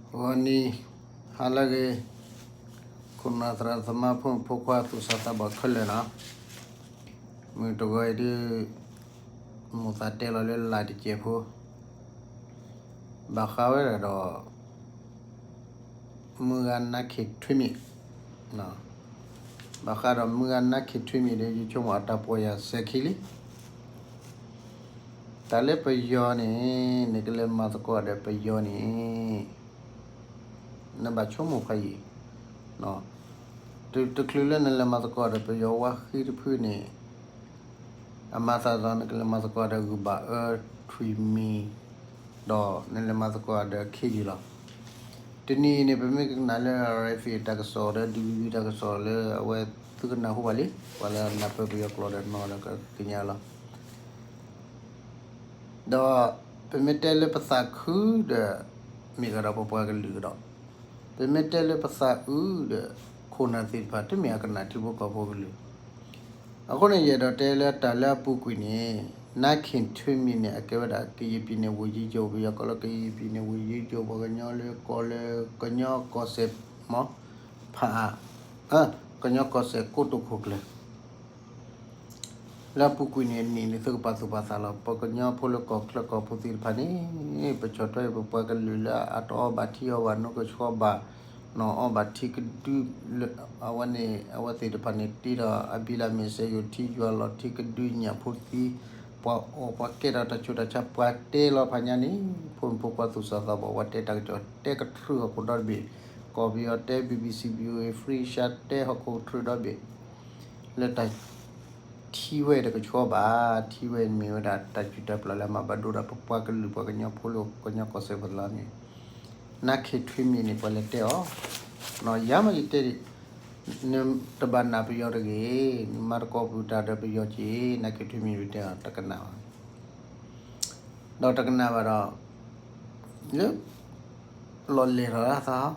ဂီၤနံၤ ဟါလၢအဂ့ၤ, ခိၣ်နၢ်သရၣ်သမါ ဖိမုၣ်ဖိခွါ သူၣ်စၢ်သးဘီၣ်ခဲလၢာ်နီၤ, မုၢ်တဂီၤအံၤဒုး မိၢ်သးတဲလီၤလၢလၢ်တစဲးဖိ ဘၣ်ဃးဝဲဒၣ်ဒီး မုၢ်ဂၤနါခ့ၣ်ထွ့မံၤ, ဘၣ်ဃးဒီးမုၢ်ဂၤနါခ့ၣ်ထွ့မံၤဒီး ယဆိကမိၣ်အတၢ်ပီၢ်ယၢ်စဲၤခံလံ. တၢ်လၢပယီၤန့ၣ် နကလဲၤမၤသကိးဒီးပယီၤန့ၣ် နဘၣ်ဆိကမိၣ်ဖးယံာ်, တချုးလၢနလဲၤမၤသကိးဒီးပယီၤဝါဃံတဖုန့ၣ် အမၤသးဒီး နကလဲၤမၤသကိးဒီးဂုၢ်ဘၣ်အၢထွံၣ်မံၤ ဒီးနလဲၤမၤသကိးဒီးခ့ယုၢ်လီၤ. တနံၤအံၤန့ၣ် ပမ့ၢ်ကနၣ်လၢ RFA တၢ်ကစီၣ်ဒီး DVB တၢ်ကစီၣ်လၢအဝဲသုကနၢ်ဟူဘၣ်လံ, ပှၤလၢနၢ်ပၢၢ်ပယီၤကျိာ်ဒီးနီၢ်ဒီးကသ့ၣ်ညါလီၤ. ဒီးပမ့ၢ်တဲလၢပသးခုဒီး မ့ၢ်ကဒီးပပှၤကလုာ်ကဒီး, ပမ့ၢ်တဲလၢပသးအုးဒီး ခိၣ်နၢ်သ့ၣ်တဖၣ် တမ့ၢ်အကနၣ်ထံဖိကီၢ်ဖိကလုာ်. အဃိန့ၣ် ယအဲၣ်ဒိးတဲလၢတၢ်လၢအပူၤကွံာ်န့ၣ် နါခ့ၣ်ထွ့မံၤန့ၣ် အကဲဝဲဒၣ် ကရင်ပြည်နယ်ဝန်ကြီးချုပ် ပယီၤကိးလၢ ကရင်ပြည်နယ်ဝန်ကြီးချုပ် ပှၤကညီလၢကီၢ်လၢ ကညီကီၢ်စဲၣ်မီၤ ဖးအါ ကညီကီၢ်စဲၣ်ကိတိာ်ခိၣ်ကျၢၢ် လၢအပူၤကွံာ်န့ၣ် နံၣ်န့ၣ် သုကပာ်သူၣ်ပာ်သးလီၤ. ပှၤကညီဖိလၢကီၢ်ချၢကီၢ်ပူၤသ့ၣ်တဖၣ်န့ၣ် ပဆီၣ်ထွဲပပှၤကလုာ်လၢအတအီၣ်ဘၣ်ထံအီၣ်ဘၣ်နိကဆှီဘၣ်, နီၢ်အီၣ်ဘၣ်ထံကဒုလၢ အဝဲန့ၣ် အဝဲသ့ၣ်တဖၣ်န့ၣ် တ့ဒီးအဘံလၤမ့ၤစဲယိၤထံယွၤလီၤထံကဒုညၣ်ဖိသံ, ပှၤအီၣ်ပှၤကဲထီၣ်တၢ်ဆူးတၢ်ဆါ ပှၤတဲလီၤဖးညါန့ၣ် ဖိမုၣ်ဖိခွါသူၣ်စၢ်သးဘီၣ် ပှၤတဲတၢ်ကစီၣ်တဲကထြုဟီၣ်ခိၣ်ဒီတဘ့ၣ်, ကီၢ်ပယီၤတဲ BBC VOA Free Asia တဲဟီၣ်ခိၣ်ကထြုဒီဘ့ၣ် လၢတၢ် ထံဝဲတကဆှီဘၣ်, ထံဝဲမ့ၢ်ဝဲဒၣ်တၢ်စုၣ်တၢ်ပျၢ်လၢအမၤဘၣ်ဒိဒီးပပှၤကလုာ်ပှၤကညီဖိလၢကညီကီၢ်စဲၣ်ပူၤလီၤန့ၣ်, နါခ့ၣ်ထွ့မံၤန့ၣ် ပှၤလဲၤတဲအီၤ, နီၢ်ယၤမ့ၢ်ယတဲဒံး, နတဘၣ်နာ်ပယီၤတဂ့ၤ, နမၤသကိးပူၤတၢ်ဒီးပယီၤက့ၤ, နါခ့ၣ်ထွ့မံၤတဲအီၤ တကနၣ်ဘၣ်. ဒီးတကနၣ်ဘၣ်ဒီး လၢ လီၤလဲၤထီၣ်လၢသး,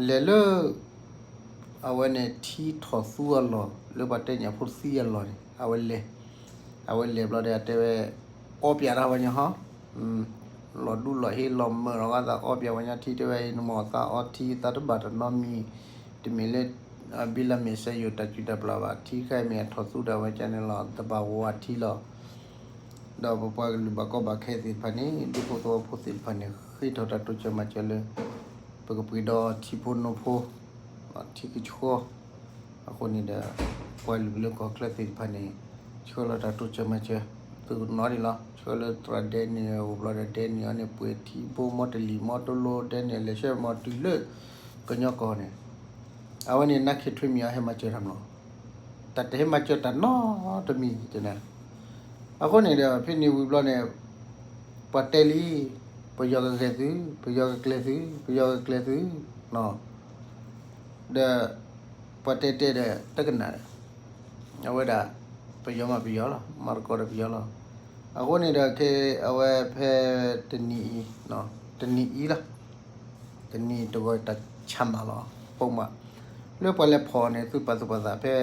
လဲၤလၢ အဝဲန့ၣ်ထံထီၣ်သူအလီၢ် လၢပှၤတဲညၣ်ဖိသံအလီၢ်န့ၣ် အဝဲလဲၤ, အဝဲလဲၤဘျီဒီးတဲဝဲ အီပၠးတၢ်ဝဲညီဟီ, လီၤဒူလီၤဟ့လီၤမၢၢ်လီၤဂာ်သး အီပၠးဝဲညီထံတဲဝဲအံၤ နမ့ၢ်သးအီထံသးတဘၣ်တနီတမံၤ, တမ့ၢ်လၢ ဘံလၤမ့ၤစဲယိၤတၢ်စုၣ်တၢ်ပျၢ်ဘၣ် ထံခါအံၤမ့ၢ်အထီၣ်သူဒၣ်ဝဲကန့ၣ်လီၤ တဘၣ်ဝၤထံလီၤ. ဒီးပပှၤကလုာ်ဘၣ်ကီဘၣ်ခဲသ့ၣ်တဖၣ်န့ၣ် ဒူဖိသဝီဖိသ့ၣ်တဖၣ်န့ၣ် ဃ့ထီၣ်တၢ်တိစၢၤမၤစၢၤလၢ ပကပှ့ၤဒီးထံဖိနိဖိ ထံကဆှီ, အဃိန့ၣ်ဒီး ပှၤလုၢ်လၢကီၢ်ချၢသ့ၣ်တဖၣ်န့ၣ် ဆှၢလီၤတၢ်တိစၢၤမၤစၢၤ သုကနီၣ်ဒံးလီၤ. ဆှၢလၢသရၣ်ဒဲန့ၣ်အိၣ်ဘျီဒီး ဒဲန့ၣ်အီၤန့ၣ် ပှ့ၤထံဘိမီတလံၤမီတလိ ဒဲန့ၣ်လဲၤဆှၢမီၤတုၤလၢ ကညီကီၢ်န့ၣ် အဝဲန့ၣ် နါခ့ၣ်ထွ့မံၤအီၤဟဲမၤစၢၤတၢ်မနီၤ, တၢ်တဟဲမၤစၢၤတၢ်နီတမံၤန့ၣ်, အဃိန့ၣ်ဒီး ဖဲန့ၣ်ဝံၤဘျီန့ၣ် ပှၤတဲလံ, ပယီၤကဂဲၤသု, ပယီၤကကျဲၤသု, ပယီၤကကျဲၤသု, ဒီး ပှၤတဲတဲဒီး တကနၣ်ဒီး အဝဲဒၣ် ပယီၤမၤပယီၤလီၤ, မၤသကိးဒီးပယီၤလီၤ. အဃိန့ၣ်ဒီး ခဲအဝဲဖဲတနံၤအံၤ, တနံၤအံၤလီၤ. တနံၤတဂီၤတၢ်ဆၢမၤလီၤ ပိာ်မး လၢပှၤလဲၤဖီၣ်န့ၣ် သုပာ်သူၣ်ပာ်သးဖဲ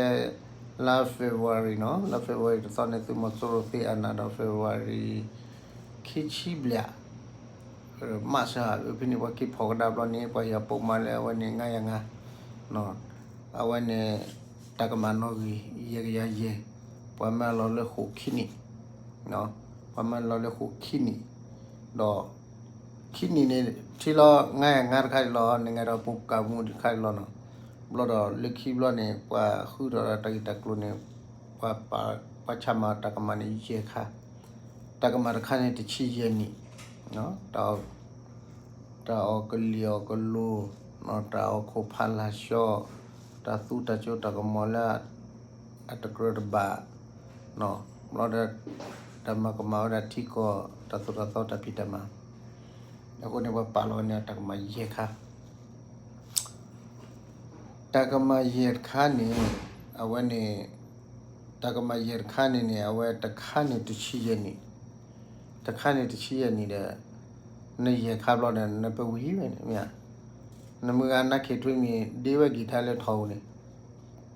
လါ February နီၤ, လါ February တသီန့ၣ် သုးမီၤစိရိၤသ့ၣ်အနၢ်ဒီး February ခံဆံဘျဲၣ် မးစၢ် ဖဲန့ၣ် ပှၤက့ၤဖီၣ်ကဒါဘျီန့ၣ် ပှၤဟ့ၣ်ပိာ်မးလၢအဝဲန့ၣ် ငါးရာငါး, အဝဲန့ၣ် တၢ်ကမၣ်နီၣ်ဂံၢ် ယဲၢ်ကယၤယဲၢ်, ပှၤမၢလီၤလၢဃိာ်ခံနံၣ်, ပှၤမၢလီၤလၢဃိာ်ခံနံၣ်, ဒီး ခံနံၣ်န့ၣ် ထံလီၤ ငါးရာငါး တခါအံၤလီၤ, နငါဒီးပိာ်ကးမူတခါအံၤလီၤနီၤ, ဘျီဒီးလၢခံဘျီန့ၣ် ပှၤဃုထီၣ်ဒီးတၢ်ဂ့ၢ်တၢ်ကျိၤန့ၣ် ပှၤ ပှၤဆၢမၤတၢ်ကမၣ်န့ၣ် ယဲၢ်ခါ တၢ်ကမၣ်တခါန့ၣ် တဆံယဲၢ်နံၣ်, တၢ်အီၣ်ကလံၤအီၣ်ကလိၤ, တၢ်အီၣ်ခိၣ်ဖးလၢ်ဆှီ, တၢ်သူတၢ်ကၠိတၢ်ကမီၤလၢ အတကြၢးတဘၣ်, ဘျီဒီး တၢ်မၤကမၣ်ဝဲဒၣ်ထံကီၢ် တၢ်သိၣ်တၢ်သီတၢ်ဖံးတၢ်မၤ, အဃိန့ၣ် ပှၤပာ်လီၤဝဲန့ၣ်တၢ်ကမၣ်ယဲၢ်ခါ တၢ်ကမၣ်ယဲၢ်တခါန့ၣ် အဝဲန့ၣ် တၢ်ကမၣ်ယဲၢ်တခါန့ၣ်န့ၣ် အဝဲတခါန့ၣ်တဆံယဲၢ်နံၣ်, တခါန့ၣ်တဆံယဲၢ်နံၣ်ဒီး နယဲၢ်ခါဘျီဒီး နပဝံၤဝဲန့ၣ်မ့ၢ်ဧါ, နမုၢ်ဂၤနါခ့ၣ်ထွ့မံၤ ဒ့ဝဲက့ၤထါလၢထီၣ်ပူၤန့ၣ်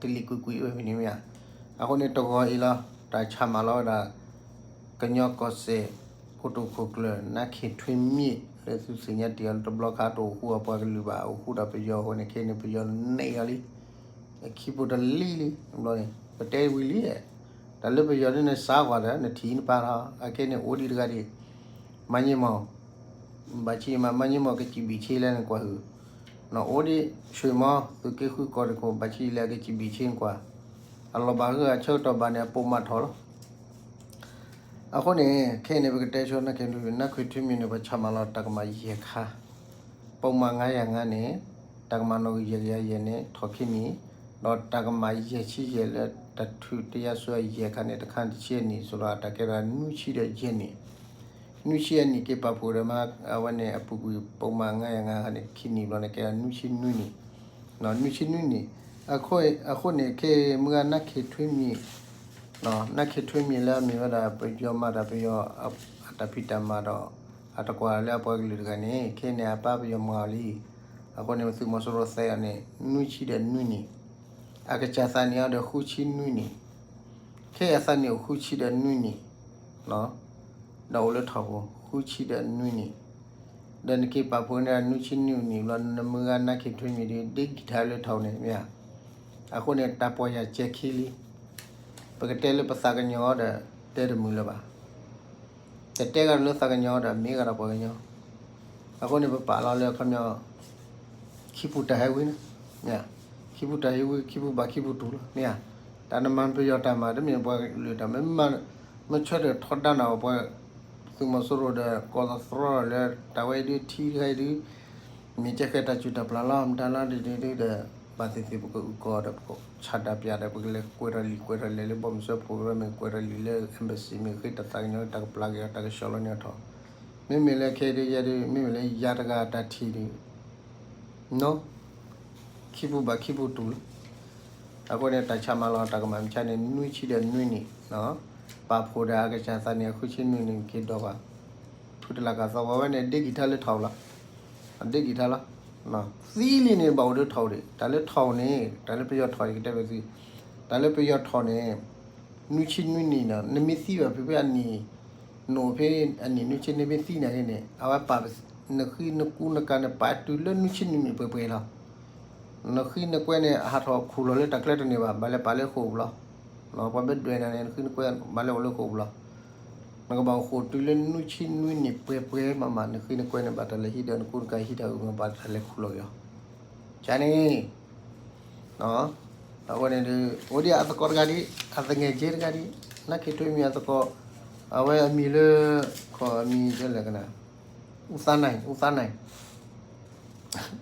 တလံာ်ကွံာ်ကွံာ်ဝဲဖဲန့ၣ်မ့ၢ်ဧါ, အဃိန့ၣ်တဂီၤအံၤလီၤ တၢ်ဆၢမၤလီၤဝဲဒၣ် ကညီကီၢ်စဲၣ် ကိတိာ်ခိၣ်ကျၢၢ် နါခ့ၣ်ထွ့မံၤ လၢသုသ့ၣ်ညါတ့ၢ်အီၤလၢတဘျီခါတအိၣ်ဃူအပှၤကလုာ်ဘၣ်, အိၣ်ဃူဒီးပယီၤအဃိန့ၣ် ခဲအံၤန့ၣ် ပယီၤန့ၢ်အီၤလံ, ခံပူတလံလံ, ဘျီန့ၣ် ပတဲဝံၤလံ, တၢ်လၢပယီၤဒ်န့ၣ်စးကွၢ်ဒီး နထံၣ်နပာ်ထီၣ်, အခဲန့ၣ်အိၣ်ဒံးတဂၤဒံး, မၤညံမီၢ် ဘၣ်ဆံးမး မၤညံမီၢ်ကစံးဘံၣ်ဆ့လဲၣ်နကွၢ်ဟုၣ်, နအိၣ်ဒံး ဆွ့ၣ်မီ သုးက့ဃုကီၢ်တခိၣ် ဘၣ်ဆံးလဲၣ်ကစံးဘံၣ်ဆ့နကွၢ်, အလီၤဘၣ်ဟုအဆၢကတီၢ်ဘၣ်န့ၣ် အပိာ်မၤထီၣ်လီၤ. အဃိန့ၣ် ခဲအံၤန့ၣ် ပကတဲဆိ နၢ်ခ့ထွံမံၤန့ၣ် ပှၤဆၢမၤလီၤတၢ်ကမၣ်ယဲၢ်ခါ, ပိာ်မၤငါးရာငါးန့ၣ် တၢ်ကမၣ်နီၣ်ဂံၢ်ယဲၢ်ကယၤယဲၢ်န့ၣ် ထီၣ်ခံနံၣ်, ဒီးတၢ်ကမၣ်ယဲၢ်ဆံယဲၢ်လၢတၢ်ထုးတယါစူၤအယဲၢ်ခါန့ၣ် တခါတဆံအနံၣ် စိၤလီၤအတၢ်ကဲထီၣ်နွံဆံဒီးယဲၢ်နံၣ်, နွံဆံအနံၣ်က့ၤပာ်ဖှိၣ်ဒီးမၤ အဝဲန့ၣ်အပူၤကွံာ် ပိာ်မၤငါးရာငါးခါန့ၣ် ခံနံၣ်ဘျီန့ၣ် ကဲထီၣ်နွံဆံနွံနံၣ်, နွံဆံနွံနံၣ်, အဃိန့ၣ် ခဲမုၢ်ဂၤ နၢ်ခ့ထွံမံၤ နၢ်ခ့ထွံမံၤလၢအမ့ၢ်ဝဲဒၣ် ပယီၤမၤတၢ်ပယီၤ အတၢ်ဖံးတၢ်မၤဒီး အတကွၢ်လၢအပှၤကလုာ်တဂၤန့ၣ် ခဲအံၤန့ၣ် အပၢ်ပယီၤမၤအီၤလံ. အဃိန့ၣ် ပသုးမီၤစိရိၤသဲအီၤန့ၣ် နွံဆံဒီးနွံနံၣ်, အကစၢ်သးနံၣ်အီၤဒီးဃုဆံနွံနံၣ်, ခဲအံၤအသးနံၣ်အိၣ်ဃုဆံဒီးနွံနံၣ် ဒီးအိၣ်လၢထီၣ်ပူၤ ဃုဆံဒီးနွံနံၣ်, ဒီးနက့ၤပာ်ဖှိၣ်န့ၢ်နွံဆံနွံနံၣ်ဘျီ နမုၢ်ဂၤ နၢ်ခ့ထွံမံၤဒီး ဒ့ဂံၢ်ထါလၢထီၣ်န့ၣ် မ့ၢ်ဧါ. အဃိန့ၣ် တၢ်ပီၢ်ယၢ်ကဲခံလံ, ပကတဲလၢပသးကညီၤဒီး တဲတမုာ်လၢၤဘၣ်. တတဲဂၤဒီးလၢသးကညီၤဒီး မ့ၢ်ဂၤဒီးပှၤကညီ, အဃိန့ၣ် ပပာ်လီၤလၢအခီပညီ ခံပူၤတၢ်ဟဲဝံၤန့ၣ်, မ့ၢ်ဧါ, ခံပူၤတၢ်ဟဲဝံၤ ခံပူၤဘၣ်ခံပူၤတူၢ်လီၤ မ့ၢ်ဧါ. တၢ်နမၤပယီၤတၢ်မၤ တမ့ၢ်ပှၤကလုာ်တၢ်မၤ, မ့ၢ်ဆၢထၢၣ်ထီဒါနၤ ပှၤသုးမီၤစိရိၤဒီး ကိးသတြီဒီး တၢ်ဝဲအံၤဒုးထံတခါအံၤဒုး မ့ၢ်ကဲဃဲတၢ်စူၢ်တၢ်ပျၢ်လီၤ မတၤလီၤဒ်ဒ်ဒုးဒီး ဘၣ်သ့ၣ်သ့ၣ်ပကအုၣ်ကီၤဒီး ပကဆန္ဒပြဒီး ပကလဲၤကွဲးထီၣ်လံာ်ကွဲးထီၣ်လဲၤလၢဘီၣ်မုၢ်စၢဖှိၣ် မ့ၢ်ကွဲးထီၣ်လံာ်လၢ embassy မ့ၢ်ဃ့တၢ်သးကညီၤ တၢ်ကပျၢ်က့ၤအီၤ တၢ်ကဆှီလီၤန့ၢ်အီၤထီၣ်, မ့မ့ၢ်လၢခဲဒုးယဲဒုး မ့မ့ၢ်လၢယၤတဂၤတၢ်ထံၣ်ဒုး ခံပူၤဘၣ်ခံပူၤတူၢ်လီၤ. အဃိန့ၣ် တၢ်ဆၢမၤလီၤတၢ်ကမၣ်မုၢ်ဆါန့ၣ် နွံဆံဒီးနွံနံၣ်, ပာ်ဖှိၣ်ဒီးအကစၢ်သးနံၣ်အဃုဆံနွံနံၣ်က့ၤဒီးဘၣ်, ဖုတလးကးသီဝဲန့ၣ် ဒ့ဂံၢ်ထါလၢထီၣ်လီၤ, ဒ့ဂံၢ်ထါလီၤ. သံလံန့ၣ် ဘၣ်အိၣ်ဒုးထီၣ်ဒံး, တၢ်လၢထီၣ်န့ၣ် တၢ်လၢပယီၤထီၣ်န့ၣ် ကတဲဘၣ်သု, တၢ်လၢပယီၤထီၣ်န့ၣ် နွံဆံနွံနံၣ်နီၤ နမ့ၢ်သံဘၣ်ဖဲဖဲအနံၣ်, နအိၣ်ဖဲအနံၣ်နွံဆံနံၣ်မ့ၢ်သံန့ၣ်န့ၣ် အဝဲပာ် နဃံနကူနကၤန့ၣ် ပာ်တုၤလၢနွံဆံနွံနံၣ်ပှဲၤပှဲၤလီၤ. နဃံနကွဲန့ၣ် ဟးထီၣ်ခူၣ်လီၤလၢတၢ်ကျဲတန့ၢ်ဘၣ်, ဘၣ်လဲၤပာ်လၢဃိာ်ပူၤလီၤ. ပှၤဘၣ်ဒွဲၣ်နၤန့ၣ် နဃံနကွဲဘၣ်လဲၤအိၣ်လၢဃိာ်ပူၤလီၤ. နကဘၣ်အိၣ်ဃိာ်တုၤလၢနွံဆံနွံနံၣ်ပှဲၤပှဲၤမးမး နဃံနကွဲန့ၣ် ဘၣ်တၢ်လဲၤဟံးဒီးနကူနကၤဟံးတၢ်အုၣ်မး ဘၣ်တၢ်လဲၤခူၣ်လီၤက့ၤအီၤ. ကန့ၣ် အဃိန့ၣ်ဒီး အိၣ်ဒံးအသကိးတဂၤဒံး, အသငယ်ချင်းတဂၤဒံး, နၢ်ခ့ထွံမံၤအသကိး, အဝဲအမံၤလၢ ခီၣ်အမံၤဒ်လဲၣ်ကနၣ်, ဦးသန်းနိုင်, ဦးသန်းနိုင်,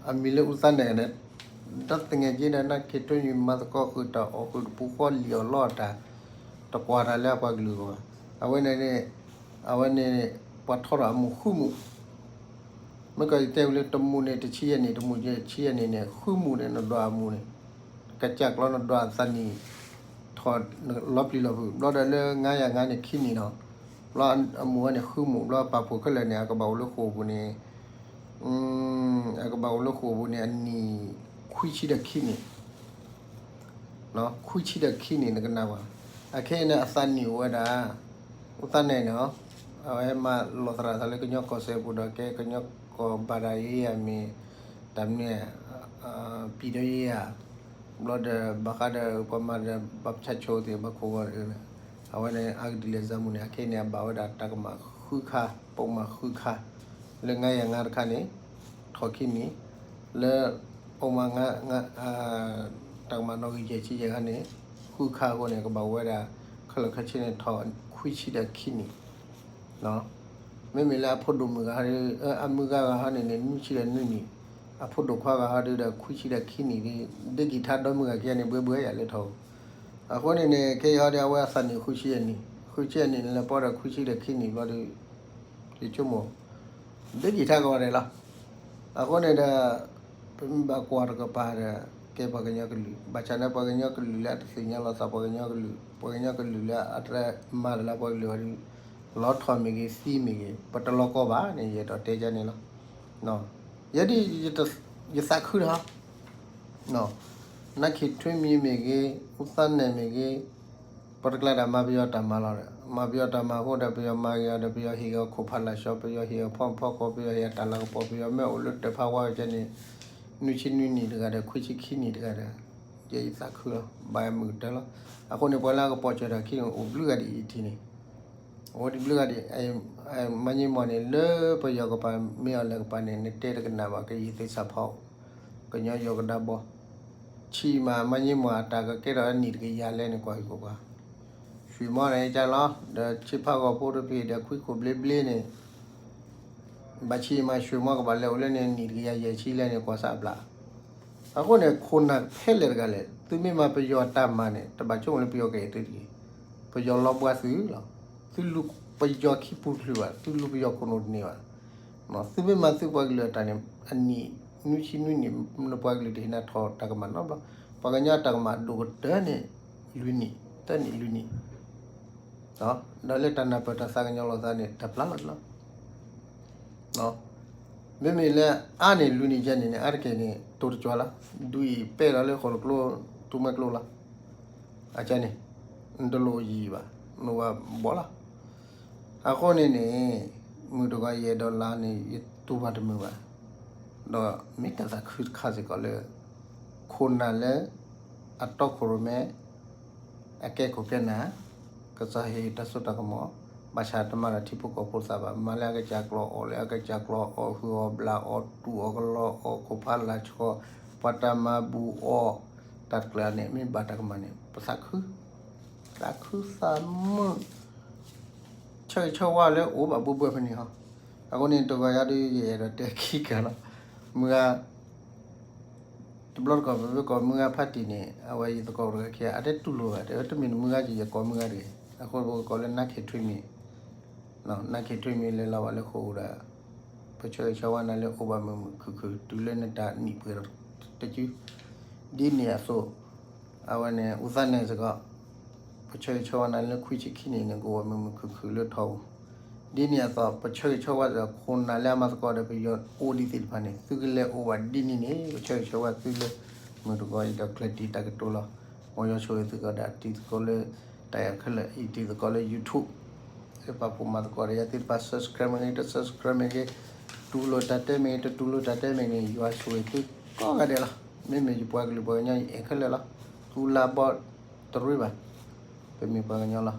အမံၤလၢဦးသန်းနိုင်န့ၣ်, ဒီးသငယ်ချင်းဒီး နၢ်ခ့ထွံမံၤမၤသကိးဃုာ်တၢ်အီၣ်ဃုာ်တပူၤဃီလံၣ်အီၣ်လီအီၣ်တၢ်, တကွၢ်တၢ်လၢအပှၤကလုာ်အဂီၢ်ဘၣ်. အဝဲန့ၣ်န့ၣ်, အဝဲန့ၣ် ပှၤထီထီၣ်အမူးဃုမူး မ့ၢ်ကီးယတဲဝံၤလၢတမူးန့ၣ် တဆံယဲၢ်နံၣ်, တမူးတဆံယဲၢ်နံၣ်န့ၣ် ဃုမူးန့ၣ် နဒွးအမူးန့ၣ်, ကစၢ်ကျီနဒွးအသးနံၣ် ထီၣ်လီၤပျံၤလီၤဖုး, ဘျီဒီးလၢ ငါးရာငါး န့ၣ် ခံနံၣ်နီၤ, ဘျီအမူးဝဲန့ၣ် ဃုမူး, ဘျီပာ်ဖှိၣ်ခဲလၢာ်န့ၣ် အကဘၣ်အိၣ်လၢဃိာ်ပူၤန့ၣ်, အကဘၣ်အိၣ်လၢဃိာ်ပူၤန့ၣ် အနံၣ်ခွံဆံဒီးခံနံၣ် ခွံဆံဒီးခံနံၣ် နကနၣ်ဝဲ, အခဲအံၤန့ၣ် အသးနံၣ်အိၣ်ဝဲဒၣ် ဦးသန်းနိုင်န့ၣ်, အဝဲမၤလီၤသရၣ်သးလၢကညီကီၢ်စဲၣ်ပူၤဒီး ကဲကညီကီၢ်ဘၣ်ဒၣ်ယဲယၤမ့ၢ် တၢ်မနုၤ ပံၤဒီးယဲယၤ, ဘျီဒီးဘၣ်ဃးဒီးပှၤမၤဒီး ဘၣ်ပဆါဆိသ့ၣ် ဘၣ်ခိၣ်ဂီၤန့ၣ်, အဝဲန့ၣ် အါကဒံးလဲၤစၢမူးန့ၣ် အခဲအံၤန့ၣ် အဘၣ်ဝဲဒၣ်တၢ်ကမၣ်ဃုခါ, ပိာ်မၤဃုခါ, လၢ ငါးရာငါး တခါန့ၣ် ထီၣ်ခံနံၣ်, လၢ ပိာ်မၤ တၢ်ကမၣ်နီၣ်ဂံၢ်ယဲၢ်ဆံယဲၢ်ခါန့ၣ် ဃုခါအဃိန့ၣ် ကဘၣ်ဝဲဒၣ် ခဲလၢာ်ခဲဆ့န့ၣ် ထီၣ်ခွံဆံဒီးခံနံၣ်, မ့မ့ၢ်လၢအဖိဒိၣ်မုၣ်ဂၤဟီဒီး အမုၢ်ဂၤဂၤဟီန့ၣ်န့ၣ် နွံဆံဒီးနွံနံၣ်, အဖိဒိၣ်ခွါဂၤဟီဒီး ခွံဆံဒီးခံနံၣ်ဒီး ဒ့ဂံၢ်ထါဒီမုၢ်ဂၤခံဂၤန့ၣ် ဘှဲဘှဲယၤလၢထီၣ်, အဃိန့ၣ်န့ၣ် ခဲအံၤဟီဒီး အဝဲအသးနံၣ်ဃုဆံအနံၣ်, ဃုဆံအနံၣ်န့ၣ် လၢပီဒီးခွံဆံဒီးခံနံၣ်ဘျီဒီး ယဆိကမိၣ် ဒ့ဂံၢ်ထါကဝဲဒၣ်လီၤ. အဃိန့ၣ်ဒီး ပမ့ၢ်ဘၣ်ကွၢ်တကပၤဒီး ကဲပှၤကညီကလုာ်, ဘၣ်ဆၣ်န့ၣ် ပှၤကညီကလုာ်လၢအတသ့ၣ်ညါလီၤသး ပှၤကညီကလုာ်, ပှၤကညီကလုာ်လၢအတမၤတၢ်လၢပှၤကလုာ်အီၤဒီး လီၤထီၣ်မ့ၢ်ဂ့ၤ သံမ့ၢ်ဂ့ၤ ပတလီၤကီဘၣ်န့ၣ် ယအဲၣ်ဒိးတဲဒ်န့ၣ်လီၤ. ယဲဒၣ် ယသးခုဒီး နၢ်ခ့ထွံမံၤမ့ၢ်ဂ့ၤ, ဦးသန်းနိုင်မ့ၢ်ဂ့ၤ, ပှၤတကျါဒီးမၤပယီၤတၢ်မၤလီၤဒီး မၤပယီၤတၢ်မၤအဃိဒီး ပယီၤမၤဂ့ၤအီၤဒီး ပယီၤဟ့ၣ်ဂ့ၤအီၤခိၣ်ဖးလာ်ဆှီ, ပယီၤဟ့ၣ်အီၤဖီမုၢ်ဖီခွီ, ပယီၤဟ့ၣ်အတၢ်လၤကပီၤ, ပယီၤမ့ၢ်အိၣ်လၢတၢ်ဖးဝါကဲန့ၣ် နွံဆံနွံနံၣ်တဂၤဒီး ခွံဆံခံနံၣ်တဂၤဒီး ယဲယသးခုလီၤ, ဘၣ်မုာ်ကတၢၢ်လီၤ. အဃိန့ၣ် ပှၤလၢအကပိာ်စၢၤတၢ်ခံန့ၣ် အိၣ်ဘျုးဂၤဒ်အံၤထံန့ၣ်, အိၣ်ဒံးဘျုးဂၤဒ်အံၤ, မၤည့မီၢ်န့ၣ် လၢပယီၤကပၤမ့ၢ်အီၤလၢကပၤန့ၣ် နတဲတကနၣ်ဘၣ် ကယံာ်သ့ၣ်စၢ်ဖီ, ကညီယီၤကဒါဘီ ဆံးမး မၤည့မီၢ်အတၢ်ကကဲထီၣ်အနံၣ်တကယၤလဲၣ်န့ၣ် ကွၢ်ဟံၣ်ဖိခွါ, ဆွံမီန့ၣ်ကလီၤ, ဒီးဆ့ဖးဂီၤဖိတဖံးဒီး ခွံခိၣ်ဘျ့ဘျ့န့ၣ်, ဘၣ်ဆံးမး ဆွံမီကဘၣ်လဲၤအိၣ်လၢန့ၣ် နံၣ်တကယၤယဲၢ်ဆံလဲၣ်န့ၣ် ကွၢ်စၢ်အဘျး. အဃိန့ၣ် ခိၣ်နၢ်ဖဲလဲၣ်တဂၤလဲၣ် သုမ့ၢ်မၤပယီၤတၢ်မၤန့ၣ် တဘၣ်ဆိကမိၣ်လၢပယီၤကအဲၣ်သုတဂ့ၤ, ပယီၤလီၤဘှါသုလီၤ. သုလူၤပယီၤခံပူၤတချုးဘၣ်, သုလူၤပယီၤခိၣ်နူာ်တန့ၢ်ဘၣ် သုမ့ၢ်မၤသုပှၤကလုာ်အတၢ်န့ၣ် အနံၣ်နွံဆံနွံနံၣ် နပှၤကလုာ်တဟ့ၣ်နၤထီၣ်တၢ်ကမၣ်နီတဘျီ, ပှၤကညီတၢ်ကမၣ်ဒိၣ်ကတၢၢ်န့ၣ် လွံၢ်နံၣ်, သၢနံၣ်လွံၢ်နံၣ်, ဒီးလၢတၢ်နၢ်ပၢၢ်တၢ်သးကညီၤလိာ်သးန့ၣ် တၢ်ပျၢ်လီၤတလီၤ. မ့မ့ၢ်လၢအါန့ၢ်လွံၢ်နံၣ်ယဲၢ်နံၣ်န့ၣ် အါတက့ၢ်န့ၣ် တိၤတကၠွၤလီၤ. ဒုးအံၤပဲၢ်လီၤလၢဃိၣ်တကျိ တူၢ်မဲကျိလီၤ. အကန့ၣ် နတလိၣ်ယံာ်ဘၣ်, နအိၣ်ဘၣ်ဘီလီၤ. အဃိန့ၣ်န့ၣ် မုၢ်တဂီၤယအဲၣ်ဒိးလါန့ၣ် ယတူၢ်ဘၣ်တမုာ်ဘၣ်, ဒီးမ့ၢ်တၢ်သးခုတခါစ့ၢ်ကီးလၢ ခိၣ်နၢ်လၢ အတီခိၣ်ရိၣ်မဲ အကဲခိၣ်ကဲနၢ်, ကစၢ်ဟ့ၣ်တၢ်စိတၢ်ကမီၤ, ဘၣ်ဆၣ်တမၤတၢ်ထံဖိကီၢ်ဖိသးဘၣ်, မၤလၢအကစၢ်ကျိာ်အီၣ်လၢအကစၢ်ကျိာ်အီၣ် ဟုၣ်အီၣ်ဘျၣ်အီၣ် တူၢ်အီၣ်ကလီအီၣ် ခိၣ်ဖးလာ်ဆှီ, ပှၤတၢ်မၤဘူၣ်အီၤ, တၢ်တကျၢၤန့ၣ် မ့ၢ်ဘၣ်တၢ်ကမၣ်န့ၣ် ပသးခု, သးခုသးမုာ် ဆၢဂ့ၤဆၢဝါလၢအိၣ်ဘၣ်ဘှီဘှီဖဲန့ၣ်ဟီ. အဃိန့ၣ် တဂီၤယၤဒုး ယအဲၣ်ဒိးတဲခံကၤလီၤ. မုၢ်ဂၤ တဘျီတခီၣ် ပမ့ၢ်ကိးမုၢ်ဂၤဖးတံၢ်န့ၣ် အဝဲယသကိးတဂၤခံဂၤ အတဲတူၢ်လိာ်ဘၣ်, တဲဝဲတမ့ၢ်နမုၢ်ဂၤက့ၤ ယကိးမုၢ်ဂၤတဂ့ၤ. အဃိပကိးလၢ နါခ့ထွံမံၤ, နါခ့ထွံမံၤ လဲၤလီၤဘၣ်လၢဃိာ်ပူၤဒီး ပဆၢဂ့ၤဆၢဝါနၤလၢအိၣ်ဘၣ်မုာ်မုာ်ခုၣ်ခုၣ် တုၤလၢနတၢ်နံၣ်ပှဲၤဒီးတစု ဒ်န့ၣ်အသိး အဝဲန့ၣ် အူသးနဲၣ်စ့ၢ်ကီး ပဆၢဂ့ၤဆၢဝါနၤလၢခွံဆံခံနံၣ်န့ၣ် ကအိၣ်ဘၣ်မုာ်မုာ်ခုၣ်ခုၣ်လၢထီပူၤ, ဒ်န့ၣ်အသိး ပဆၢဂ့ၤဆၢဝါစ့ၢ်ကီး ခိၣ်နၢ်လၢအမၤသကိးဒီးပယီၤအိၣ်ဒံးသ့ၣ်တဖၣ်န့ၣ် သုကလဲၤအိၣ်ဘၣ်ဒ်န့ၣ်န့ၣ် ပဆၢဂ့ၤဆၢဝါသုလၢ မုၢ်တဂီၤအံၤဒီးကျဲၤတံာ်တၢ်ကတိၤလီၤ. မ်ယွၤဆိၣ်ဂ့ၤသုကိးဂၤဒဲး တံၤသကိးလၢ တၢ်အဲၣ်ခဲလၢာ် ယတံၤသကိးလၢ YouTube လၢပာ်ဖှိၣ်မၤသကိးဒီးယၤသ့ၣ်တဖၣ် subscribe မ့ၢ်ဂ့ၤ တ subscribe မ့ၢ်ဂ့ၤ, တူၢ်လိာ်တၢ်တဲမ့ၢ်ဂ့ၤ တတူၢ်လိာ်တၢ်တဲမ့ၢ်ဂ့ၤန့ၣ် ယွၤဆိၣ်ဂ့ၤသုကိးဂၤဒဲးလီၤ. မ့မ့ၢ်ယပှၤကလုာ်ပှၤကညီအံၤအဲၣ်ခဲလၢာ်လီၤ. သူလါဘီတရ့ဘၣ်, ပမ့ၢ်ပှၤကညီလီၤ.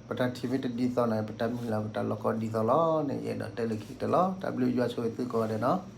ပတၢ်ထံၣ်မ့ၢ်တဒ်သိးန့ၣ် ပတၢ်မုၢ်လၢ်ပတၢ်လီၢ်ကီဒ်သိးလီၤန့ၣ် ယအဲၣ်ဒိးတဲလၢခံကတၢၢ်လီၤ. တၢ်ဘျုးယွၤဆိၣ်ဂ့ၤသုကိးဂၤဒဲးနီၤ.